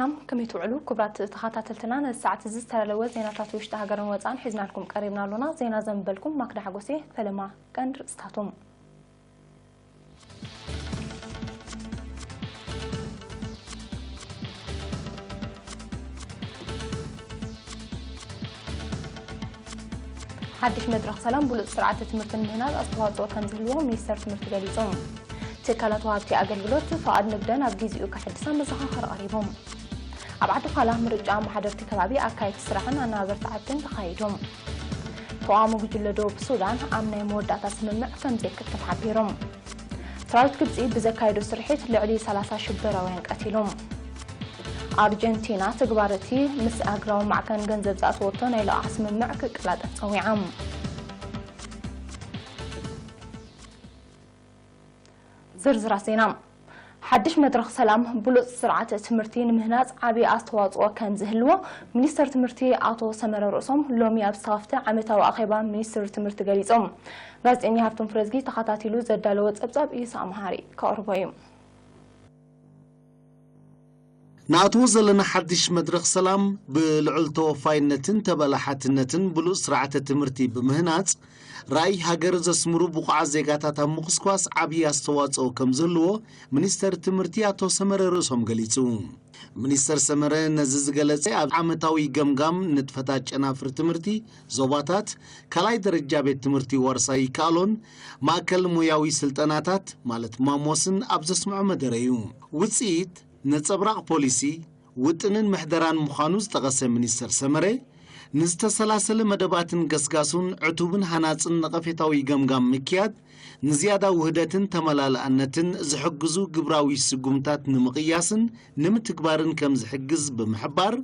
ሰላም፣ ከመይ ትውዕሉ ክቡራት ተኸታተልትና? ነዚ ሰዓት እዚ ዝተዳለወ ዜናታት ውሽጢ ሃገርን ወፃእን ሒዝናልኩም ቀሪብና ኣሎና። ዜና ዘንበልኩም ማክዳ ሓጎሴ። ፈለማ ቀንዲ ርእስታቶም። ሓድሽ መድረኽ ሰላም ብሉጽ ስርዓተ ትምህርቲ ንምህናጽ ኣስተዋጽኦ ከም ዝህልዎ ሚኒስተር ትምህርቲ ገሊጹ። ትካላት ወሃብቲ ኣገልግሎት ፍቓድ ንግደን ኣብ ጊዜኡ ክሕድሳ መዘኻኸሪ ቀሪቦም። ኣብ ዓዲ ዃላ ምርጫ ኣመሓደርቲ ከባቢ ኣካየድቲ ስራሕን ኣነባበርቲ ዓድን ተኻይዶም። ተቓውሞ ጉጅለ ደቡብ ሱዳን ኣብ ናይ መወዳእታ ስምምዕ ከም ዘይክትም ሓቢሮም። ሰራዊት ግብጺ ብዘካየዶ ስርሒት ልዕሊ ሰላሳ ሽበራውያን ቀቲሎም። ኣርጀንቲና ተግባር እቲ ምስ ኣህጉራዊ ማዕከን ገንዘብ ዝኣተወቶ ናይ ልቓሕ ስምምዕ ክቀላጠፍ ጸዊዓ። ዝርዝራት ዜና። ሓድሽ መድረኽ ሰላም ብሉጽ ስርዓተ ትምህርቲ ንምህናጽ ዓቢ ኣስተዋጽኦ ከም ዝህልዎ ሚኒስተር ትምህርቲ ኣቶ ሰመረ ርእሶም ሎሚ ኣብ ዝተኸፍተ ዓመታዊ ኣኼባ ሚኒስትሪ ትምህርቲ ገሊጾም። ጋዜጠኛ ሃብቶም ፍረዝጊ ተኸታቲሉ ዘዳለዎ ጸብጻብ ኢሳ ኣምሃሪ ከቕርቦ እዩ። ንኣትዎ ዘለና ሓድሽ መድረኽ ሰላም ብልዑል ተወፋይነትን ተበላሓትነትን ብሉጽ ስርዓተ ትምህርቲ ብምህናጽ ራእይ ሃገር ዘስምሩ ብቑዓት ዜጋታት ኣብ ምኹስኳስ ዓብዪ ኣስተዋጽኦ ከም ዝህልዎ ሚኒስተር ትምህርቲ ኣቶ ሰመረ ርእሶም ገሊጹ። ሚኒስተር ሰመረ ነዚ ዝገለጸ ኣብ ዓመታዊ ገምጋም ንጥፈታት ጨናፍር ትምህርቲ ዞባታት ካልኣይ ደረጃ ቤት ትምህርቲ ዋርሳይ ይከኣሎን ማእከል ሞያዊ ስልጠናታት ማለት ማሞስን ኣብ ዘስምዖ መደረ እዩ። ውጽኢት ነጸብራቕ ፖሊሲ፣ ውጥንን ምሕደራን ምዃኑ ዝጠቐሰ ሚኒስተር ሰመረ፣ ንዝተሰላሰለ መደባትን ገስጋሱን ዕቱብን ሃናጽን ነቐፌታዊ ገምጋም ምክያድ ንዝያዳ ውህደትን ተመላልኣነትን ዝሕግዙ ግብራዊ ስጉምታት ንምቕያስን ንምትግባርን ከም ዝሕግዝ ብምሕባር፣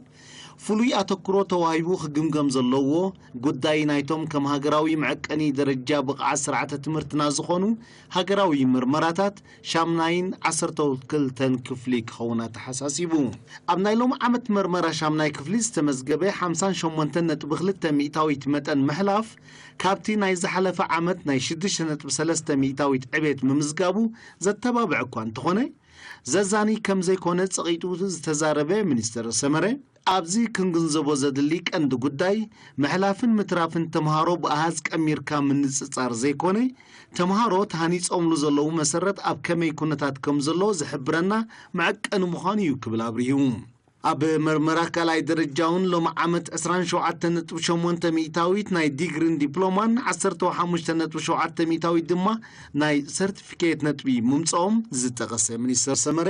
ፍሉይ ኣተኩሮ ተዋሂቡ ክግምገም ዘለዎ ጉዳይ ናይቶም ከም ሃገራዊ መዐቀኒ ደረጃ ብቕዓት ስርዓተ ትምህርትና ዝኾኑ ሃገራዊ ምርመራታት ሻምናይን ዓሰርተ ክልተን ክፍሊ ክኸውን ኣተሓሳሲቡ። ኣብ ናይ ሎሚ ዓመት መርመራ ሻምናይ ክፍሊ ዝተመዝገበ ሓምሳን ሸሞንተን ነጥቢ ክልተ ሚእታዊት መጠን ምሕላፍ ካብቲ ናይ ዝሓለፈ ዓመት ናይ ሽዱሽተ ነጥቢ ሰለስተ ሚእታዊት ዕቤት ምምዝጋቡ ዘተባብዕ እኳ እንተኾነ፣ ዘዛኒ ከም ዘይኮነ ጸቒጡ ዝተዛረበ ሚኒስተር ሰመረ፣ ኣብዚ ክንግንዘቦ ዘድሊ ቀንዲ ጉዳይ ምሕላፍን ምትራፍን ተምሃሮ ብኣሃዝ ቀሚርካ ምንጽጻር ዘይኮነ፣ ተምሃሮ ተሃኒጾምሉ ዘለዉ መሰረት ኣብ ከመይ ኩነታት ከም ዘሎ ዝሕብረና መዐቀኒ ምዃኑ እዩ ክብል ኣብሪሁ። ኣብ መርመራ ካልኣይ ደረጃ እውን ሎሚ ዓመት ዕስራን ሸውዓተን ነጥቢ ሸሞንተ ሚእታዊት ናይ ዲግሪን ዲፕሎማን ዓሰርተ ሓሙሽተ ነጥቢ ሸውዓተ ሚእታዊት ድማ ናይ ሰርቲፊኬት ነጥቢ ምምፅኦም ዝጠቐሰ ሚኒስተር ሰመረ፣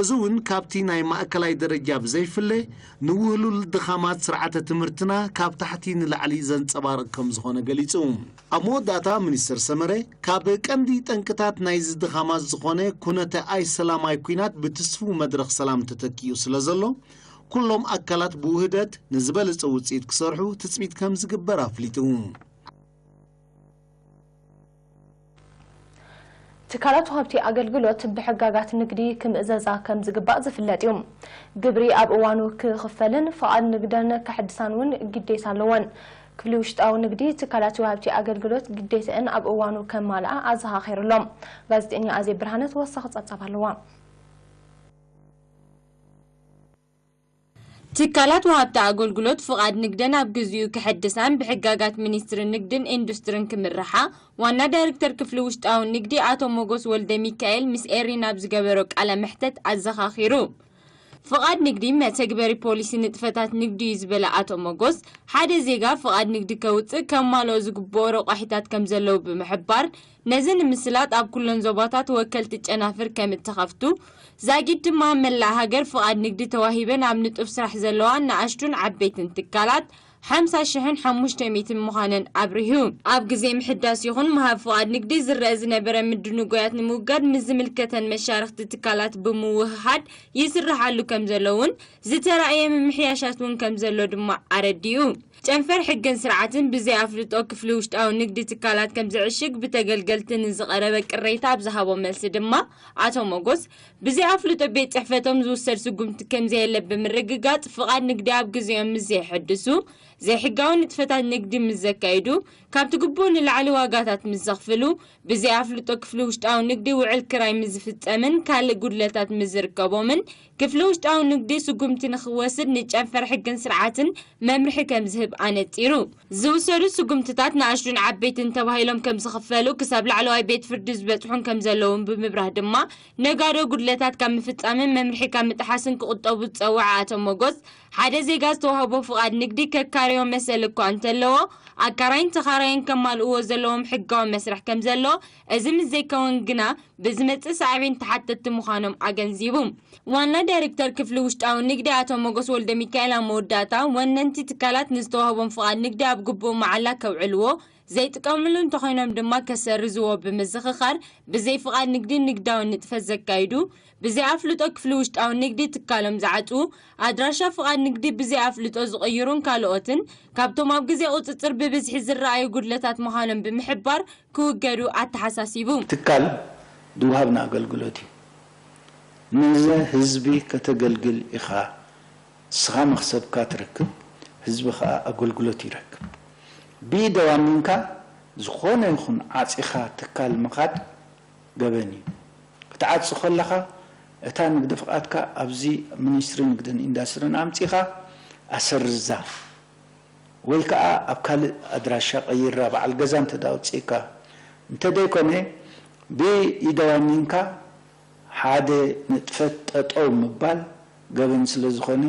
እዚ እውን ካብቲ ናይ ማእከላይ ደረጃ ብዘይፍለ ንውህሉል ድኻማት ስርዓተ ትምህርትና ካብ ታሕቲ ንላዕሊ ዘንፀባርቕ ከም ዝኾነ ገሊፁ። ኣብ መወዳእታ ሚኒስተር ሰመረ ካብ ቀንዲ ጠንቅታት ናይዚ ድኻማት ዝኾነ ኩነተ ኣይሰላማይ ኲናት ብትስፉው መድረኽ ሰላም ተተኪኡ ስለ ዘሎ ኩሎም ኣካላት ብውህደት ንዝበለፀ ውፅኢት ክሰርሑ ትፅቢት ከም ዝግበር ኣፍሊጡ። ትካላት ወሃብቲ ኣገልግሎት ብሕጋጋት ንግዲ ክምእዘዛ ከም ዝግባእ ዝፍለጥ እዩ። ግብሪ ኣብ እዋኑ ክኽፈልን ፍቓድ ንግደን ከሕድሳን እውን ግዴታ ኣለወን። ክፍሊ ውሽጣዊ ንግዲ ትካላት ወሃብቲ ኣገልግሎት ግዴተአን ኣብ እዋኑ ከማልኣ ኣዘኻኺሩ ኣሎ። ጋዜጠኛ ኣዜብ ብርሃነ ተወሳኺ ጸብጻብ ኣለዋ። ትካላት ወሃብቲ ኣገልግሎት ፍቓድ ንግደን ኣብ ግዚኡ ክሕድሳን ብሕጋጋት ሚኒስትሪ ንግድን ኢንዱስትርን ክምርሓ ዋና ዳይሬክተር ክፍሊ ውሽጣዊ ንግዲ ኣቶ ሞጎስ ወልደ ሚካኤል ምስ ኤሪና ኣብ ዝገበሮ ቃለ መሕተት ኣዘኻኺሩ። ፍቓድ ንግዲ መተግበሪ ፖሊሲ ንጥፈታት ንግዲ እዩ ዝበለ ኣቶ ሞጎስ፣ ሓደ ዜጋ ፍቓድ ንግዲ ከውፅእ ከማልኦ ዝግብኦ ረቋሒታት ከም ዘለዉ ብምሕባር፣ ነዚ ንምስላጥ ኣብ ኩለን ዞባታት ወከልቲ ጨናፍር ከም እተኸፍቱ፣ ዛጊድ ድማ ኣብ መላእ ሃገር ፍቓድ ንግዲ ተዋሂበን ኣብ ንጡፍ ስራሕ ዘለዋ ንኣሽቱን ዓበይትን ትካላት ሓምሳ ሽሕን ሓሙሽተ ሚእትን ምዃነን ኣብሪሁ። ኣብ ግዜ ምሕዳስ ይኹን ምሃብ ፍቓድ ንግዲ ዝረአ ዝነበረ ምድንጓያት ንምውጋድ ምስ ዝምልከተን መሻርኽቲ ትካላት ብምውህሃድ ይስርሓሉ ከም ዘሎ እውን ዝተራእየ ምምሕያሻት እውን ከም ዘሎ ድማ ኣረዲኡ። ጨንፈር ሕግን ስርዓትን ብዘይ ኣፍልጦ ክፍሊ ውሽጣዊ ንግዲ ትካላት ከም ዝዕሽግ ብተገልገልቲ ንዝቐረበ ቅሬታ ኣብ ዝሃቦ መልሲ ድማ ኣቶ ሞጎስ ብዘይ ኣፍልጦ ቤት ጽሕፈቶም ዝውሰድ ስጉምቲ ከም ዘየለ ብምርግጋጽ ፍቓድ ንግዲ ኣብ ግዜኦም ምስ ዘየሐድሱ ዘይሕጋዊ ንጥፈታት ንግዲ ምስ ዘካይዱ፣ ካብቲ ግቡእ ንላዕሊ ዋጋታት ምስ ዘኽፍሉ፣ ብዘይ ኣፍልጦ ክፍሊ ውሽጣዊ ንግዲ ውዕል ክራይ ምስ ዝፍጸምን ካልእ ጉድለታት ምስ ዝርከቦምን፣ ክፍሊ ውሽጣዊ ንግዲ ስጉምቲ ንኽወስድ ንጨንፈር ሕግን ስርዓትን መምርሒ ከም ዝህብ ኣነጺሩ። ዝውሰዱ ስጉምትታት ንኣሽቱን ዓበይትን ተባሂሎም ከም ዝኽፈሉ ክሳብ ላዕለዋይ ቤት ፍርዲ ዝበጽሑን ከም ዘለውን ብምብራህ ድማ፣ ነጋዶ ጉድለታት ካብ ምፍጻምን መምርሒ ካብ ምጥሓስን ክቑጠቡ ዝጸውዐ ኣቶ ሞጎስ፣ ሓደ ዜጋ ዝተዋህቦ ፍቓድ ንግዲ ከካርዮ መሰል እኳ እንተለዎ፣ ኣካራይን ተኻራይን ከማልእዎ ዘለዎም ሕጋዊ መስርሕ ከም ዘሎ፣ እዚ ምስ ዘይከውን ግና ብዝመጽእ ሳዕቤን ተሓተትቲ ምዃኖም ኣገንዚቡ። ዋና ዳይሬክተር ክፍሊ ውሽጣዊ ንግዲ ኣቶ ሞጎስ ወልደ ሚካኤል ኣብ መወዳእታ፣ ወነንቲ ትካላት ንዝተዋህቦም ፍቓድ ንግዲ ኣብ ግቡእ መዓላ ከውዕልዎ፣ ዘይጥቀምሉ እንተኾይኖም ድማ ከሰርዝዎ ብምዝኽኻር፣ ብዘይ ፍቓድ ንግዲ ንግዳዊ ንጥፈት ዘካይዱ፣ ብዘይ ኣፍልጦ ክፍሊ ውሽጣዊ ንግዲ ትካሎም ዝዓጽዉ፣ ኣድራሻ ፍቓድ ንግዲ ብዘይ ኣፍልጦ ዝቕይሩን ካልኦትን ካብቶም ኣብ ግዜ ቁጽጽር ብብዝሒ ዝረኣዩ ጉድለታት ምዃኖም ብምሕባር ክውገዱ ኣተሓሳሲቡ። ትካል ዝወሃብና ኣገልግሎት እዩ። ነዚ ህዝቢ ከተገልግል ኢኻ፣ ንስኻ መኽሰብካ ትረክብ፣ ህዝቢ ኸኣ ኣገልግሎት ይረክብ። ብኢደ ዋኒንካ ዝኾነ ይኹን ዓጺኻ ትካል ምኻድ ገበን እዩ። ክትዓጽ ከለኻ እታ ንግዲ ፍቓድካ ኣብዚ ሚኒስትሪ ንግድን ኢንዳስትሪን ኣምጺኻ ኣሰርዛ። ወይ ከኣ ኣብ ካልእ ኣድራሻ ቀይራ በዓል ገዛ እንተ ደኣ ኣውጺእካ፣ እንተ ደይኮነ ብኢደ ዋኒንካ ሓደ ንጥፈት ጠጠው ምባል ገበን ስለ ዝኾነ፣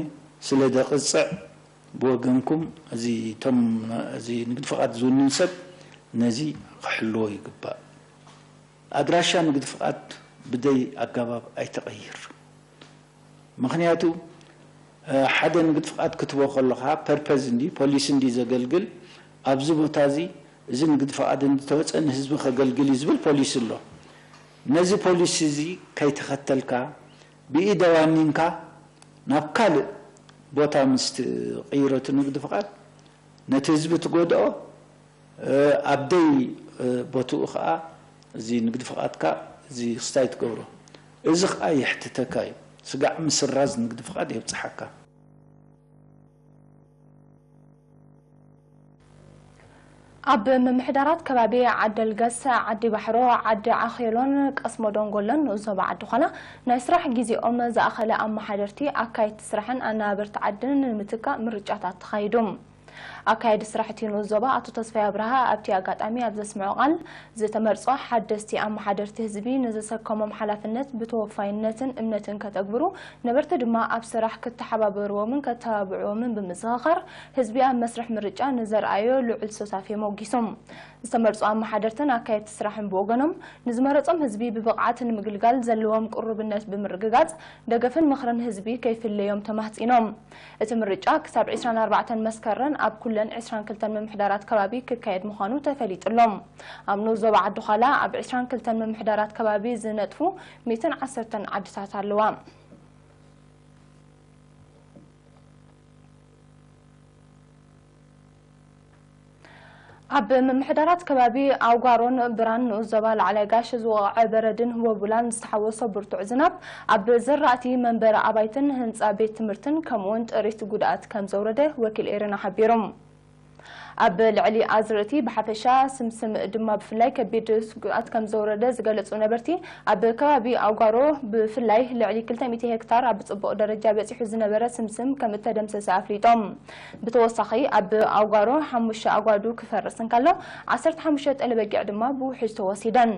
ስለ ደቕጽዕ፣ ብወገንኩም እዚ እቶም እዚ ንግዲ ፍቓድ ዝውንን ሰብ ነዚ ክሕልዎ ይግባእ። ኣድራሻ ንግዲ ፍቓድ ብደይ ኣገባብ ኣይተቐይር። ምኽንያቱ፣ እ፣ ሓደ ንግዲ ፍቓድ ክትቦ ከለኻ ፐርፐዝ እንዲ፣ ፖሊሲ እንዲ ዘገልግል፣ ኣብዚ ቦታ እዚ፣ እዚ ንግዲ ፍቓድ እንተወፀ ንህዝቢ ከገልግል እዩ ዝብል ፖሊሲ ኣሎ። ነዚ ፖሊሲ እዚ ከይተኸተልካ፣ ብኢደ ዋኒንካ ናብ ካልእ ቦታ ምስ ትቕይሮ እቲ ንግዲ ፍቓድ፣ ነቲ ህዝቢ ትጎድኦ፣ እ፣ ኣብ ደይ፣ እ፣ ቦትኡ ኸኣ እዚ ንግዲ ፍቓድካ እዚ ክስታይ ትገብሮ። እዚ ኸኣ የሕትተካ እዩ። ስጋዕ ምስራዝ ንግዲ ፍቓድ የብጽሓካ። ኣብ ምምሕዳራት ከባቢ ዓደልገስ፣ ዓዲ ባሕሮ፣ ዓዲ ዓኼሎን ቀስሞ ደንጎሎን ንኡስ ዞባ ዓዲ ዃላ ናይ ስራሕ ግዜኦም ዝኣኸለ ኣመሓደርቲ፣ ኣካየድቲ ስራሕን ኣነባበርቲ ዓድን ንምትካእ ምርጫታት ተኻይዱ። ኣካያዲ ስራሕ እቲ ንኡስ ዞባ ኣቶ ተስፋይ ኣብርሃ ኣብቲ ኣጋጣሚ ኣብ ዘስምዖ ቃል፣ ዝተመርጹ ሓደስቲ ኣመሓደርቲ ህዝቢ ንዝሰከሞም ሓላፍነት ብተወፋይነትን እምነትን ከተግብሩ፣ ነበርቲ ድማ ኣብ ስራሕ ክተሓባበርዎምን ከተባብዕዎምን ብምዝኽኻር፣ ህዝቢ ኣብ መስርሕ ምርጫ ንዘርኣዮ ልዑል ሱታፌ ሞጊሱ። ዝተመርጹ ኣመሓደርትን ኣካየድቲ ስራሕን ብወገኖም፣ ንዝመረጾም ህዝቢ ብብቕዓት ንምግልጋል ዘለዎም ቅሩብነት ብምርግጋጽ፣ ደገፍን ምኽርን ህዝቢ ከይፍለዮም ተማህጺኖም። እቲ ምርጫ ክሳብ ዕስራን ኣርባዕተን መስከረም ኣብ ኩለን ዕስራን ክልተን ምምሕዳራት ከባቢ ክካየድ ምዃኑ ተፈሊጡ ኣሎ። ኣብ ንኡስ ዞባ ዓዲ ዃላ ኣብ ዕስራን ክልተን ምምሕዳራት ከባቢ ዝነጥፉ ሚእትን ዓሰርተን ዓድታት ኣለዋ። ኣብ ምምሕዳራት ከባቢ ኣውጋሮን ብራን ንኡስ ዞባ ላዕላይ ጋሽ ዝወቕዐ በረድን ህቦቡላን ዝተሓወሶ ብርቱዕ ዝናብ ኣብ ዘራእቲ መንበሪ ኣባይትን ህንፃ ቤት ትምህርትን ከምኡውን ጥሪት ጉድኣት ከም ዘውረደ ወኪል ኤረና ሓቢሩ። ኣብ ልዕሊ ኣዝርእቲ ብሓፈሻ ስምስም ድማ ብፍላይ ከቢድ ጉድኣት ከም ዘውረደ ዝገለጹ ነበርቲ፣ ኣብ ከባቢ ኣውጋሮ ብፍላይ ልዕሊ ክልተ ሚእቲ ሄክታር ኣብ ጽቡቕ ደረጃ በጺሑ ዝነበረ ስምስም ከም እተደምሰሰ ኣፍሊጦም። ብተወሳኺ ኣብ ኣውጋሮ ሓሙሽተ ኣጓዱ ክፈርስ እንከሎ፣ ዓሰርተ ሓሙሽተ ጠለበጊዕ ድማ ብውሕጅ ተወሲደን።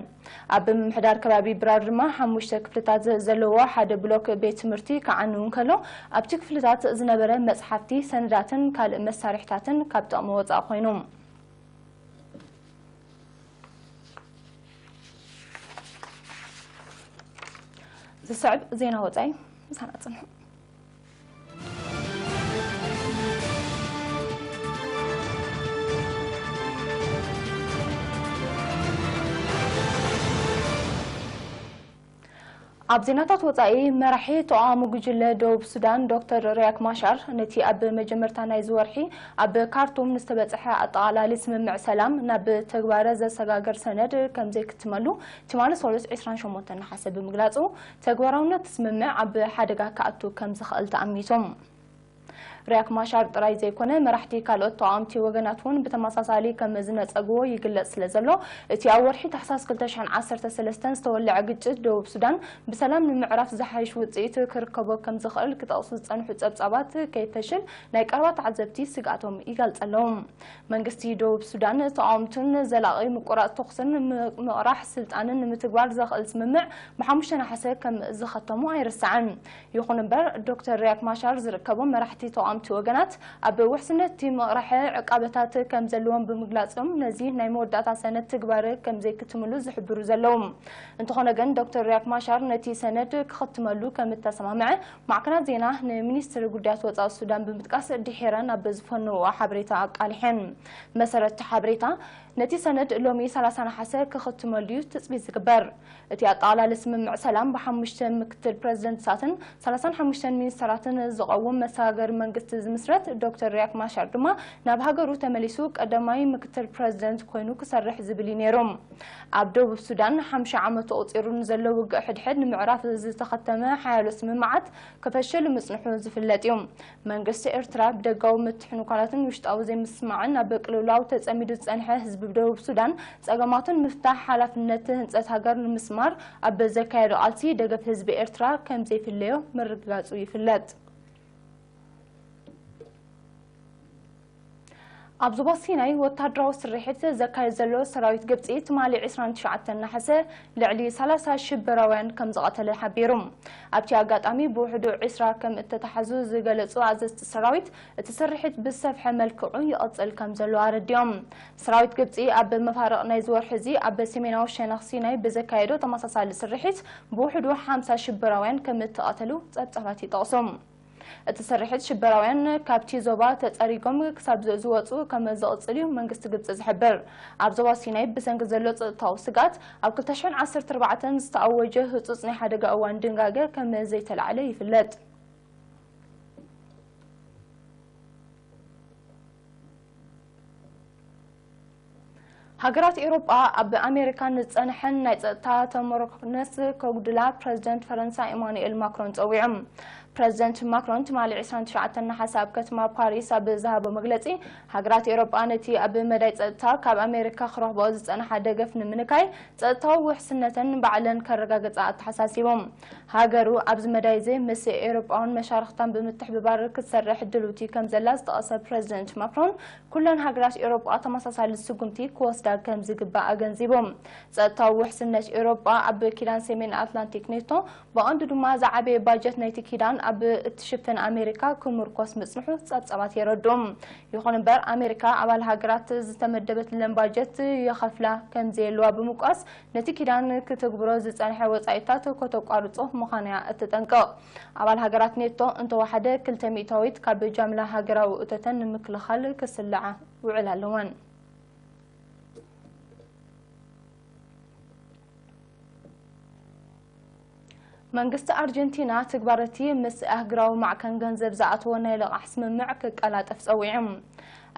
ኣብ ምምሕዳር ከባቢ ብራር ድማ ሓሙሽተ ክፍልታት ዘለዎ ሓደ ብሎክ ቤት ትምህርቲ ክዓኑ እንከሎ፣ ኣብቲ ክፍልታት ዝነበረ መጽሓፍቲ፣ ሰነዳትን ካልእ መሳርሒታትን ካብ ጥቕሚ ወጻኢ ኮይኑ። ዝስዕብ ዜና ወጻኢ ምሳና ጽንሑ። ኣብ ዜናታት ወጻኢ፣ መራሒ ተቓዋሚ ጉጅለ ደቡብ ሱዳን ዶክተር ሪያክ ማሻር፣ ነቲ ኣብ መጀመርታ ናይዚ ወርሒ ኣብ ካርቱም ንዝተበጽሐ ኣጠቓላሊ ስምምዕ ሰላም ናብ ተግባረ ዘሰጋግር ሰነድ ከም ዘይክትመሉ ትማሊ ሰሉስ ዕስራን ሸሞንተን ነሓሰ ብምግላጹ፣ ተግባራውነት ስምምዕ ኣብ ሓደጋ ክኣቱ ከም ዝኽእል ተኣሚቱ። ሪያክ ማሻር ጥራይ ዘይኮነ፣ መራሕቲ ካልኦት ተቓወምቲ ወገናት እውን ብተመሳሳሊ ከም ዝነጸግዎ ይግለጽ ስለ ዘሎ፣ እቲ ኣብ ወርሒ ታሕሳስ ክልተ ሽሕን ዓሰርተ ሰለስተን ዝተወልዐ ግጭት ደቡብ ሱዳን ብሰላም ንምዕራፍ ዝሓይሽ ውጽኢት ክርከቦ ከም ዝኽእል ክጠቕሱ ዝጸንሑ ጸብጻባት ከይፈሽል ናይ ቀረባ ተዓዘብቲ ስግኣቶም ይገልጽ ኣለዉ። መንግስቲ ደቡብ ሱዳን ተቓወምቱን ዘላቒ ምቁራጽ ተኹስን ም-፣ ምቕራሕ ስልጣንን ንምትግባር ዘኽእል ስምምዕ ብሓሙሽተ ነሓሰ ከም ዝኸተሙ ኣይርሳዕን። ይኹን እምበር፣ ዶክተር ሪያክ ማሻር ዝርከቦም መራሕቲ ተቓወምቲ ወገናት ኣብ ውሕስነት እቲ ምቕራሕ ዕቃበታት ከም ዘለዎም ብምግላጾም፣ ነዚ ናይ መወዳእታ ሰነድ ትግባረ ከም ዘይክትምሉ ዝሕብሩ ዘለዉ። እንተኾነ ግን፣ ዶክተር ሪያክ ማሻር ነቲ ሰነድ ክኽትመሉ ከም እተሰማምዐ ማዕከናት ዜና ንሚኒስትሪ ጉዳያት ወጻኢ ሱዳን ብምጥቃስ ድሒረን ኣብ ዝፈነውኦ ሓበሬታ ኣቃሊሐን። መሰረት እቲ ሓበሬታ፣ ነቲ ሰነድ ሎሚ ሰላሳ ነሓሰ ክኽትመሉ እዩ ትጽቢት ዝግበር። እቲ ኣጠቓላሊ ስምምዕ ሰላም ብሓሙሽተ ምክትል ፕረዚደንትታትን ሰላሳን ሓሙሽተን ሚኒስተራትን ዝቐውም መሰጋገሪ መንግስቲ ዝምስረት ዶክተር ሪያክ ማሻር ድማ ናብ ሃገሩ ተመሊሱ ቀዳማይ ምክትል ፕረዚደንት ኮይኑ ክሰርሕ ዝብል እዩ ነይሩ። ኣብ ደቡብ ሱዳን ሓምሳ ዓመት ተቑጺሩ ንዘሎ ውግእ ሕድሕድ ንምዕራፍ ዝተኸተመ ሓያሎ ስምምዓት ክፈሽል ምጽንሑ ዝፍለጥ እዩ። መንግስቲ ኤርትራ ብደጋዊ ምትሕንኳላትን ውሽጣዊ ዘይምስማዕን ኣብ ቅልውላው ተጸሚዱ ዝጸንሐ ህዝቢ ደቡብ ሱዳን ጸገማቱ ንምፍታሕ ሓላፍነት ህንጸት ሃገር ንምስማር ኣብ ዘካየዶ ቃልሲ ደገፍ ህዝቢ ኤርትራ ከም ዘይፍለዮ ምርግጋጹ ይፍለጥ። ኣብ ዞባ ሲናይ ወታደራዊ ስርሒት ዘካየድ ዘሎ ሰራዊት ግብጺ ትማሊ ዕስራን ትሽዓተን ነሓሰ ልዕሊ ሰላሳ ሽበራውያን ከም ዝቐተለ ሓቢሩ። ኣብቲ ኣጋጣሚ ብውሕዱ ዕስራ ከም እተታሕዙ ዝገለጹ ኣዘዝቲ ሰራዊት፣ እቲ ስርሒት ብዝሰፍሐ መልክዑ ይቕጽል ከም ዘሎ ኣረዲኦም። ሰራዊት ግብጺ ኣብ መፋርቕ ናይዚ ወርሒ እዚ ኣብ ሰሜናዊ ሸነኽ ሲናይ ብዘካየዶ ተመሳሳሊ ስርሒት ብውሕዱ ሓምሳ ሽበራውያን ከም እተቐተሉ ጸብጻባት ይጠቕሱ። እቲ ስርሒት ሽበራውያን ካብቲ ዞባ ተጸሪጎም ክሳብ ዝ-፣ ዝወጹ ከም ዝቕጽል እዩ መንግስቲ ግብጺ ዝሕብር። ኣብ ዞባ ሲናይ ብሰንኪ ዘሎ ጸጥታዊ ስግኣት ኣብ ክልተ ሽሕን ዓሰርተ ኣርባዕተን ዝተኣወጀ ህጹጽ ናይ ሓደጋ እዋን ድንጋገ ከም ዘይተላዕለ ይፍለጥ። ሃገራት ኤውሮጳ ኣብ ኣሜሪካ ንዝጸንሐን ናይ ጸጥታ ተመርኮስ ከጉድላ ፕረዚደንት ፈረንሳ ኢማኑኤል ማክሮን ጸዊዑ። ፕረዚደንት ማክሮን ትማሊ ዕስራን ትሽዓተን ነሓሰ ኣብ ከተማ ፓሪስ ኣብ ዝሃቦ መግለጺ፣ ሃገራት ኤውሮጳ ነቲ ኣብ መዳይ ጸጥታ ካብ ኣሜሪካ ክረኽቦ ዝጸንሓ ደገፍ ንምንካይ ጸጥታዊ ውሕስነተን ባዕለን ከረጋግጻ ኣተሓሳሲቡ። ሃገሩ ኣብዚ መዳይ እዚ ምስ ኤውሮጳውን መሻርኽታን ብምትሕብባር ክትሰርሕ ድልውቲ ከም ዘላ ዝጠቐሰ ፕረዚደንት ማክሮን፣ ኩለን ሃገራት ኤውሮጳ ተመሳሳሊ ስጉምቲ ክወስዳ ከም ዝግባእ ኣገንዚቡ። ጸጥታዊ ውሕስነት ኤውሮጳ ኣብ ኪዳን ሰሜን ኣትላንቲክ ኔቶ፣ ብቐንዱ ድማ ዝዓበየ ባጀት ናይቲ ኪዳን ኣብ እትሽፍን ኣሜሪካ ክምርኮስ ምጽንሑ ጸብጻባት የረድኡ። ይኹን እምበር፣ ኣሜሪካ ኣባል ሃገራት ዝተመደበትለን ባጀት ይኸፍላ ከም ዘየለዋ ብምውቃስ፣ ነቲ ኪዳን ክትግብሮ ዝጸንሐ ወጻኢታት ከተቋርጾ ምዃና እያ እትጠንቅቕ። ኣባል ሃገራት ኔቶ እንተወሓደ ክልተ ሚእታዊት ካብ ጃምላ ሃገራዊ እቶተን ንምክልኻል ክስልዓ ውዕል ኣለወን። መንግስቲ ኣርጀንቲና ትግባረቲ ምስ ኣህግራዊ ማዕከን ገንዘብ ዝኣተዎ ናይ ልቓሕ ስምምዕ ክቀላጠፍ ጸዊዑ።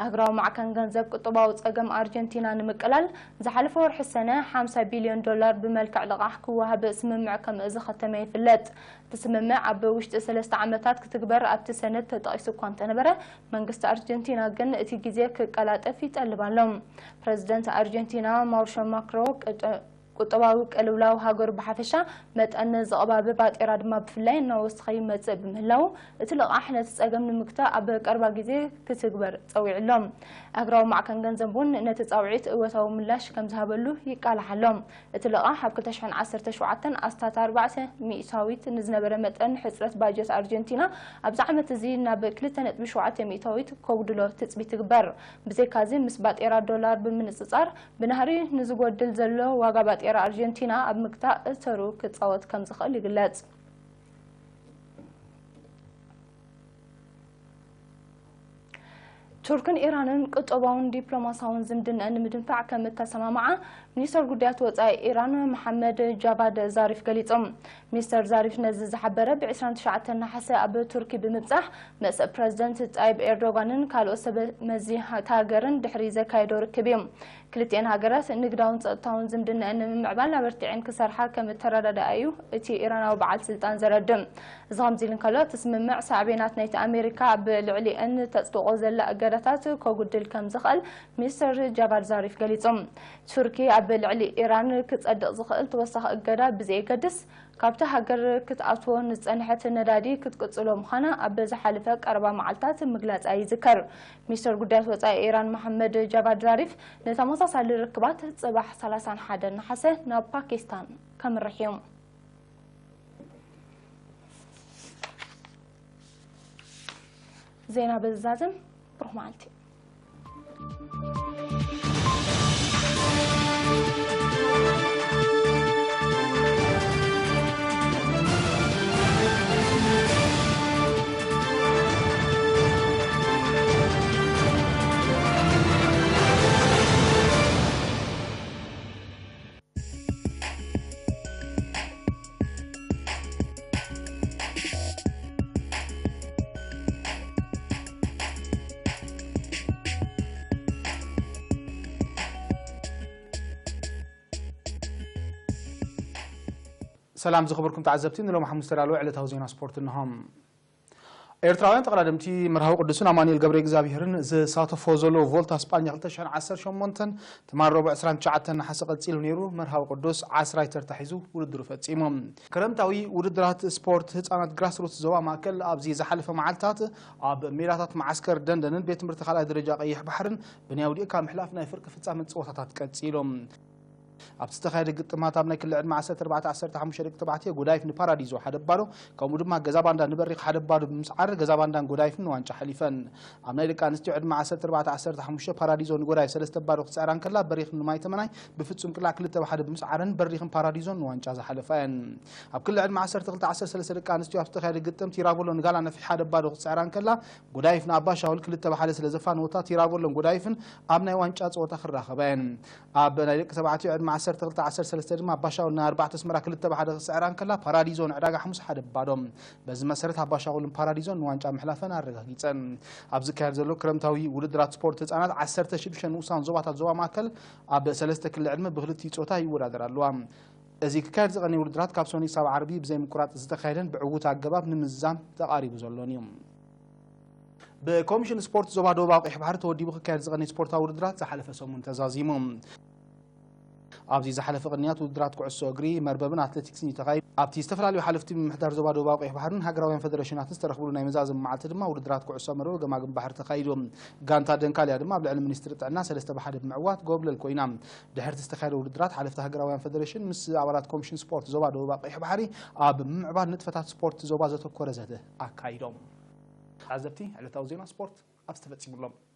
ኣህግራዊ ማዕከን ገንዘብ ቁጠባዊ ጸገም ኣርጀንቲና ንምቅላል ዝሓለፈ ወርሒ ሰነ ሓምሳ ቢልዮን ዶላር ብመልክዕ ልቓሕ ክወሃብ ስምምዕ ከም ዝኸተመ ይፍለጥ። እቲ ስምምዕ ኣብ ውሽጢ ሰለስተ ዓመታት ክትግበር ኣብቲ ሰነድ ተጠቒሱ እኳ እንተነበረ፣ መንግስቲ ኣርጀንቲና ግን እቲ ግዜ ክቀላጠፍ ይጠልብ ኣሎ። ፕረዚደንት ኣርጀንቲና ማውሪሾ ማክሮ ቅጠ-፣ ቁጠባዊ ቅልውላው ሃገሩ ብሓፈሻ፣ መጠን ዝቕባበ ባጤራ ድማ ብፍላይ እናወሰኸ ይመጽእ ብምህላው፣ እቲ ልቓሕ ነቲ ጸገም ንምግታእ ኣብ ቀረባ ግዜ ክትግበር ጸዊዑ ኣሎ። ኣህግራዊ ማዕከን ገንዘብ እውን ነቲ ጻውዒት እወታዊ ምላሽ ከም ዝሃበሉ ይቃላሕ ኣሎ። እቲ ልቓሕ ኣብ ክልተ ሽሕን ዓሰርተ ሸውዓተን ኣስታት ኣርባዕተ ሚእታዊት ንዝነበረ መጠን ሕጽረት ባጀት ኣርጀንቲና፣ ኣብዚ ዓመት እዚ ናብ ክልተ ነጥቢ ሸውዓተ ሚእታዊት ከጉድሎ ትጽቢት ትግበር። ብዘይካዚ፣ ምስ ባጤራ ዶላር ብምንጽጻር፣ ብናህሪ ንዝጎድል ዘሎ ዋጋ ባጤራ ኣርጀንቲና ኣብ ምግታእ ተሩ ክጻወት ከም ዝኽእል ይግለጽ። ቱርክን ኢራንን ቁጠባውን ዲፕሎማሳውን ዝምድንአን ንምድንፋዕ ከም እተሰማምዓ ሚኒስተር ጉዳያት ወጻኢ ኢራን መሓመድ ጃቫድ ዛሪፍ ገሊጾም። ሚኒስተር ዛሪፍ ነዚ ዝሓበረ ብ ዕስራን ትሽዓተን ነሓሰ ኣብ ቱርኪ ብምብጻሕ ምስ ፕረዚደንት ጣይብ ኤርዶጋንን ካልኦት ሰብ መዚ እታ ሃገርን ድሕሪ ዘካየዶ ርክብ እዩ። ክልቲኤን ሃገራት ንግዳውን ጸጥታውን ዝምድናኣን ንምምዕባል ኣበርቲዐን ክሰርሓ ከም እተረዳድኣ እዩ እቲ ኢራናዊ በዓል ስልጣን ዘረድእ። እዚ ከምዚ ኢሉ እንከሎ፣ እቲ ስምምዕ ሳዕቤናት ናይቲ ኣሜሪካ ኣብ ልዕሊአን ተጽድቖ ዘላ እገዳታት ከጉድል ከም ዝኽእል ሚኒስተር ጃቫድ ዛሪፍ ገሊጹ። ቱርኪ ኣብ ልዕሊ ኢራን ክጸድቕ ዝኽእል ተወሳኺ እገዳ ብዘየገድስ፣ ካብታ ሃገር ክትኣትዎ ንዝጸንሐት ነዳዲ ክትቅጽሎ ምዃና ኣብ ዝሓለፈ ቀረባ መዓልታት ምግላጻ ይዝከር። ሚኒስተር ጉዳያት ወጻኢ ኢራን መሓመድ ጃቫድ ዛሪፍ ንተመሳሳሊ ርክባት ጽባሕ ሰላሳን ሓደን ነሓሰ ናብ ፓኪስታን ከምርሕ እዩ። ዜና በዚ ዛዝም። ብሩኽ መዓልቲ። ሰላም ዝኽብርኩም ተዓዘብቲ፣ ንሎም ሓሙስ ተዳለወ ዕለታዊ ዜና ስፖርት እንሆም። ኤርትራውያን ተቐዳደምቲ መርሃዊ ቅዱስን ኣማኑኤል ገብረ እግዚኣብሔርን ዝሳተፎ ዘሎ ቮልታ ስጳኛ ክልተ ሽሕን ዓሰርተ ሸሞንተን ትማል ረቡዕ ዕስራን ትሽዓተን ነሓሰ ቀጺሉ ነይሩ። መርሃዊ ቅዱስ ዓስራይ ተርታ ሒዙ ውድድሩ ፈጺሙ። ክረምታዊ ውድድራት ስፖርት ህጻናት ግራስሩት ዞባ ማእከል ኣብዚ ዝሓለፈ መዓልታት ኣብ ሜዳታት መዓስከር ደንደንን ቤት ትምህርቲ ካልኣይ ደረጃ ቀይሕ ባሕርን ብናይ ውዲእካ ምሕላፍ ናይ ፍርቂ ፍጻመ ጸወታታት ቀጺሉ። ኣብቲ ዝተኻየደ ግጥማት ኣብ ናይ ክሊ ዕድመ ዓሰርተ ኣርባዕተ ዓሰርተ ሓሙሽተ ደቂ ተባዕትዮ ጎዳይፍ ንፓራዲዞ ሓደ ባዶ፣ ከምኡ ድማ ገዛ ባንዳ ንበሪኽ ሓደ ባዶ ብምስዓር ገዛ ባንዳን ጎዳይፍን ንዋንጫ ሓሊፈን። ኣብ ናይ ደቂ ኣንስትዮ ዕድመ ዓሰርተ ኣርባዕተ ዓሰርተ ሓሙሽተ ፓራዲዞ ንጎዳይፍ ሰለስተ ባዶ ክትስዕራ እንከላ፣ በሪኽ ንማይ ተመናይ ብፍጹም ቅላዕ ክልተ ብሓደ ብምስዓረን በሪኽን ፓራዲዞን ንዋንጫ ዝሓለፋ እየን። ኣብ ክሊ ዕድመ ዓሰርተ ክልተ ዓሰርተ ሰለስተ ደቂ ኣንስትዮ ኣብ ዝተኻየደ ግጥም ቲራቮሎ ንጋላ ነፍሒ ሓደ ባዶ ክትስዕራ እንከላ፣ ጎዳይፍ ንኣባሻውል ክልተ ብሓደ ስለ ዘፋነወታ፣ ቲራቮሎን ጎዳይፍን ኣብ ናይ ዋንጫ ጸወታ ክራኸባ እየን። ኣብ ናይ ደቂ ተባዕትዮ ዕድመ ዓሰርተ ክልተ ዓሰርተ ሰለስተ ድማ ኣባሻውል ንኣርባዕተ ኣስመራ ክልተ ብሓደ ክስዕራ እንከላ፣ ፓራዲዞ ንዕዳጋ ሓሙስ ሓደ ባዶ። በዚ መሰረት ኣባሻውልን ፓራዲዞን ንዋንጫ ምሕላፈን ኣረጋጊጸን። ኣብ ዝካየድ ዘሎ ክረምታዊ ውድድራት ስፖርት ህጻናት ዓሰርተ ሽዱሽተ ንኡሳን ዞባታት ዞባ ማእከል ኣብ ሰለስተ ክሊ ዕድመ ብክልቲኡ ጾታ ይወዳደራ ኣለዋ። እዚ ክካየድ ዝቐነየ ውድድራት ካብ ሰኑይ ክሳብ ዓርቢ ብዘይ ምቁራጽ ዝተኻየደን ብዕዉት ኣገባብ ንምዝዛም ተቓሪቡ ዘሎን እዩ። ብኮሚሽን ስፖርት ዞባ ደቡብ ኣውቂሕ ባሕሪ ተወዲቡ ክካየድ ዝቐነየ ስፖርታዊ ውድድራት ዝሓለፈ ሰሙን ተዛዚሙ። ኣብዚ ዝሓለፈ ቅንያት ውድድራት ኩዕሶ እግሪ፣ መርበብን ኣትሌቲክስን እዩ ተኻይዱ። ኣብቲ ዝተፈላለዩ ሓለፍቲ ምምሕዳር ዞባ ደቡብ ኣውቂሕ ባሕርን ሃገራውያን ፈደረሽናትን ዝተረኽብሉ ናይ መዛዘሚ መዓልቲ ድማ ውድድራት ኩዕሶ መርበብ ገማግም ባሕሪ ተኻይዱ። ጋንታ ደንካልያ ድማ ኣብ ልዕሊ ሚኒስትሪ ጥዕና ሰለስተ ብሓደ ብምዕዋት ጎብለል ኮይና። ድሕርቲ ዝተኻየደ ውድድራት ሓለፍቲ ሃገራውያን ፈደረሽን ምስ ኣባላት ኮሚሽን ስፖርት ዞባ ደቡብ ኣውቂሕ ባሕሪ ኣብ ምምዕባል ንጥፈታት ስፖርት ዞባ ዘተኮረ ዘተ ኣካይዶም። ተዓዘብቲ ዕለታዊ ዜና ስፖርት ኣብዚ ተፈጺሙ ኣሎ።